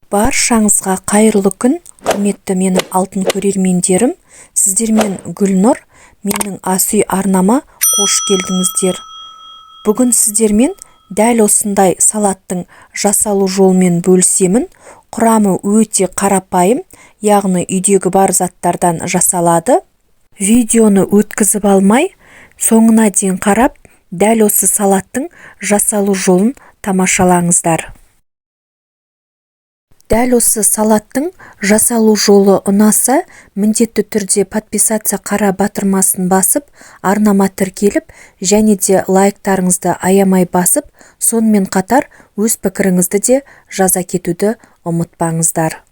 Баршаңызға қайырлы күн, құрметті менің алтын көрермендерім! Сіздермен Гүлнұр, менің ас үй арнама қош келдіңіздер. Бүгін сіздермен дәл осындай салаттың жасалу жолымен бөлісемін. Құрамы өте қарапайым, яғни үйдегі бар заттардан жасалады. Видеоны өткізіп алмай, соңына дейін қарап, дәл осы салаттың жасалу жолын тамашалаңыздар. Дәл осы салаттың жасалу жолы ұнаса, міндетті түрде подписаться қара батырмасын басып, арнама тіркеліп, және де лайктарыңызды аямай басып, сонымен қатар өз пікіріңізді де жаза кетуді ұмытпаңыздар.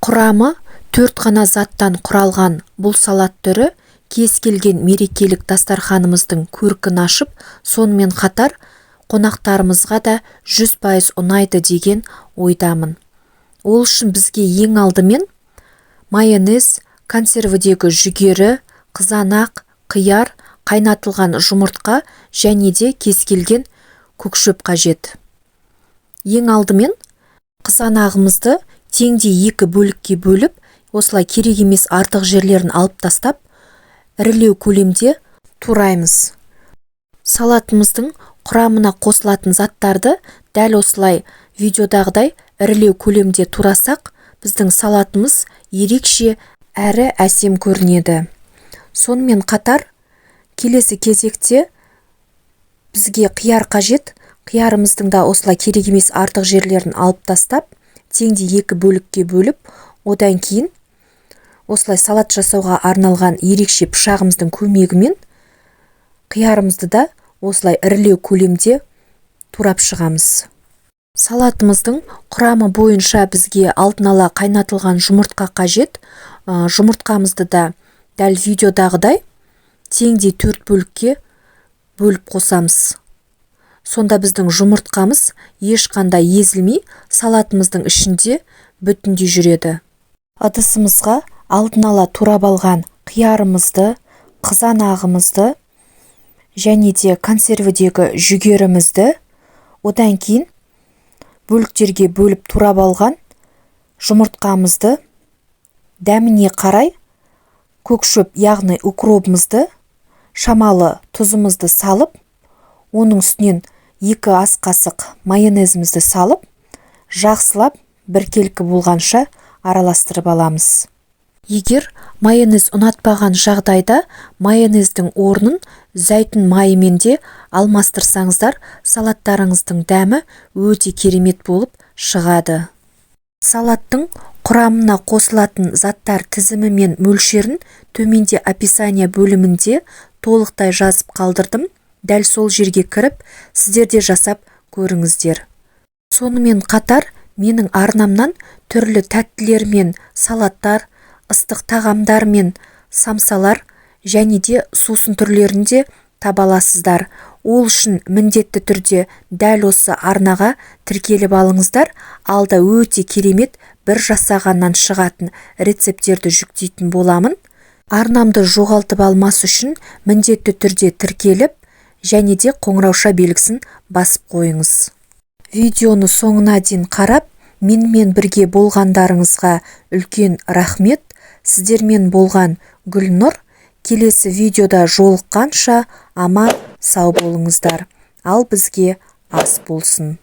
Құрамы 4 қана заттан құралған бұл салат түрі кез келген мерекелік дастарханымыздың көркін ашып, сонымен қатар қонақтарымызға да 100% ұнайды деген ойдамын. Ол үшін бізге ең алдымен майонез, консервідегі жүгері, қызанақ, қияр, қайнатылған жұмыртқа және де кез келген көк шөп қажет. Ең алдымен қызанағымызды теңдей 2 бөлікке бөліп, осылай керек емес артық жерлерін алып тастап, ірілеу көлемде тураймыз. Салатымыздың құрамына қосылатын заттарды дәл осылай видеодағыдай ірілеу көлемде турасақ, біздің салатымыз ерекше әрі әсем көрінеді. Сонымен қатар келесі кезекте бізге қияр қажет. Қиярымыздың да осылай керек емес артық жерлерін алып тастап, теңдей 2 бөлікке бөліп, одан кейін осылай салат жасауға арналған ерекше пышағымыздың көмегімен қиярымызды да осылай ірілеу көлемде турап шығамыз. Салатымыздың құрамы бойынша бізге алдын ала қайнатылған жұмыртқа қажет. Жұмыртқамызды да дәл видеодағыдай теңдей 4 бөлікке бөліп қосамыз. Сонда біздің жұмыртқамыз ешқандай езілмей, салатымыздың ішінде бүтіндей жүреді. Ыдысымызға алдын ала турап алған қиярымызды, қызанағымызды және де консервідегі жүгерімізді, одан кейін бөліктерге бөліп турап алған жұмыртқамызды, дәміне қарай көк шөп, яғни укробымызды, шамалы тұзымызды салып, оның үстінен 2 ас қасық майонезімізді салып, жақсылап біркелкі болғанша араластырып аламыз. Егер майонез ұнатпаған жағдайда майонездің орнын зәйтүн майымен де алмастырсаңыздар, салаттарыңыздың дәмі өте керемет болып шығады. Салаттың құрамына қосылатын заттар тізімі мен мөлшерін төменде описание бөлімінде толықтай жазып қалдырдым. Дәл сол жерге кіріп, сіздер де жасап көріңіздер. Сонымен қатар менің арнамнан түрлі тәттілер мен салаттар, ыстық тағамдар мен самсалар және де сусын түрлерін де таба аласыздар. Ол үшін міндетті түрде дәл осы арнаға тіркеліп алыңыздар. Алда өте керемет бір жасағаннан шығатын рецепттерді жүктейтін боламын. Арнамды жоғалтып алмас үшін міндетті түрде тіркеліп және де қоңырауша белгісін басып қойыңыз. Видеоны соңына дейін қарап, менімен бірге болғандарыңызға үлкен рахмет. Сіздермен болған Гүлнұр. Келесі видеода жолыққанша аман сау болыңыздар. Ал бізге ас болсын.